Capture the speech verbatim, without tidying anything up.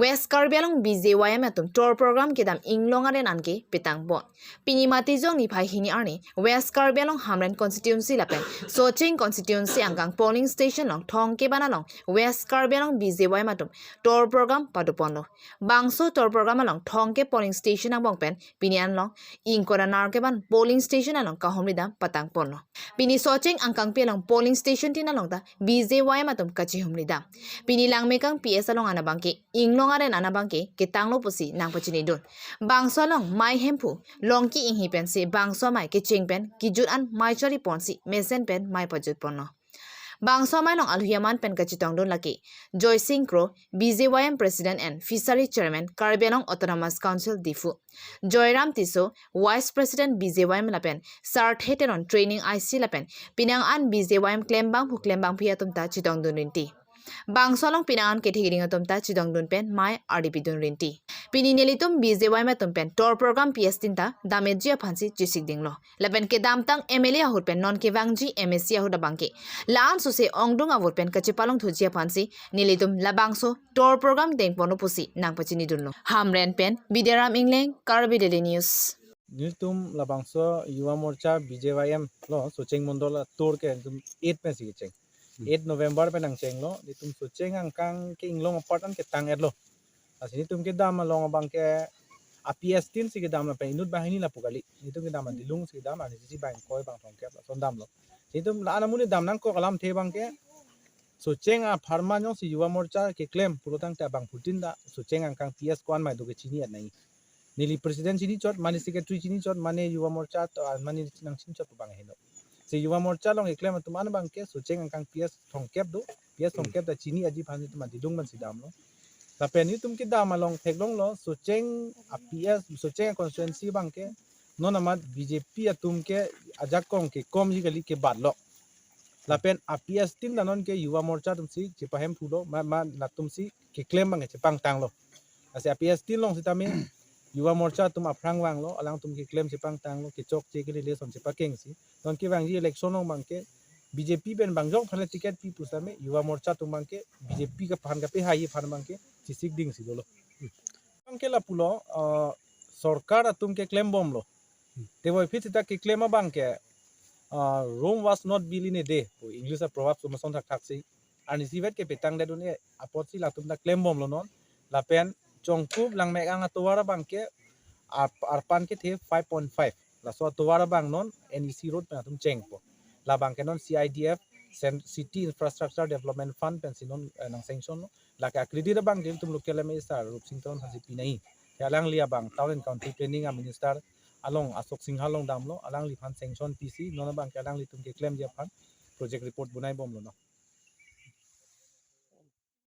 West Karbi Anglong B J Y M atum tour program kedam inglong aren anke petang pon. Pini Matijong niphai hini arni West Karbi Anglong Hamren constituency lapen Socheng constituency angkang polling station along thomkep an along West Karbi Anglong B J Y M atum tour program pado ponlo. Bangso tour program along thomkep polling station angbong pen pini anlong ingkoi ra nerkep an polling station along kahumri dam patang ponlo. Pini Socheng angkangpi along polling station tin along ta B J Y M atum kachihumri dam. Pini Langmekang P S along an abangke inglong aren an abangke ketanglo pusi nangpachinidun. Bangso along mei Hemphu Longki Inghi pensi bangso amei kecheng pen kejut an mei chari ponsi mesen pen mei pajut ponlo. Bangso amei along alohi aman pen kachetongdun lake Joysing Kro, B J Y M President and Fishery Chairman, Karbi Anglong Autonomous Council Diphu, Joyram Tisso, Vice President B J Y M lapen Sarthe Teron, Training I C lapen penang an B J Y M klembangphu klembangpi atum ta chetongdun rinti. Bangso along penang an kethe keding atum ta chetongdun pen mei ardi pidun rinti. Pini nelitum B J Y M atum pen tour program P S tin ta damji aphansi chesik dinglo. Lapen kedamtang M L A ahut pen non kevangji M A C ahut abangke la-an sose ongdung avote pen kachepalongthuji aphansi nelitum labangso tour program dengponlo pusi nangpachinidunlo. Hamren pen Bidyaram Ingleng, Karbi Daily News. Nelitum labangso Yuva Morcha B J Y M lo Socheng Mondol atour ke nelitum eight pensi kecheng. Hmm. Eight November pen nangchenglo, nelitum Socheng angkang ke inglong apart an ketang-etlo. Lasi nelitum kedam along abangke a P S tin si kedam lapen inut banghini lapu kali. Nelitum kedam adilung si kedam, arnisi bang ingkoi bang thomkep lason damlo. Nelitum la-an amonit dam nangkok alamthe abangke Socheng apharman jongsi Yuva Morcha keklem pulotangte abangphutin ta Socheng angkang P S ko-an mei do ke chini-et nangji. Neli president chinichot, mane secretary chinichot, mane Yuva Morcha to, ah, mane nangchinichot pu bang heno. Si Yuva Morcha along keklem atum an abangke Socheng angkang P S thomkep do, P S Hmm. thomkep ta chini-etji aphan nelitum adilung pensi damlo. Lapen nelitum kedam along theklonglo, Socheng a P S, Socheng constituency abangke non amat B J P atum ke ajakong kekomji kali, kebatlo. Lapen a P S tin ta non ke Yuva Morcha atumsi chepahemphulo, ma, ma latumsi keklem abangke chepangtanglo. Lasi a P S tin along sitame Yuva Morcha atum aphrang vanglo, alangtum keklem chepangtanglo, kechokche kelele ason chepakengsi. Non kevangji election along abangke B J P pen bang jok aphan le ticket pi pusitame Yuva Morcha atum abangke B J P ke aphan kapehai aphan abangke chesik dingsi dolo. Abangke lapulo, ah, sorkar atum keklembomlo. Te voiphit sita keklem abangke, ah, Rome was not built in a day. English a proverb so mason thakthak si. Arnisi vet kepetangdedun-e apotsi latum ta klembomlo non. Lapen Chongkup Langmekang atovar abangke arp-, arpan kethe five point five. Laso atovar abang non N E C road pen atum chengpo. Labangke non C I D F, Cen-, City Infrastructure Development Fund pensi non, eh, nang sanction lo. Lake a-credit abangke nelitum local M A sir Rupsing Teron aphansi pinangji. Ke alangli abang Town and Country Planning a-minister along Ashok Singha along damlo, alangliphan sanction pisi, non abangke alanglitum keklemji aphan project report bonaibomlo non.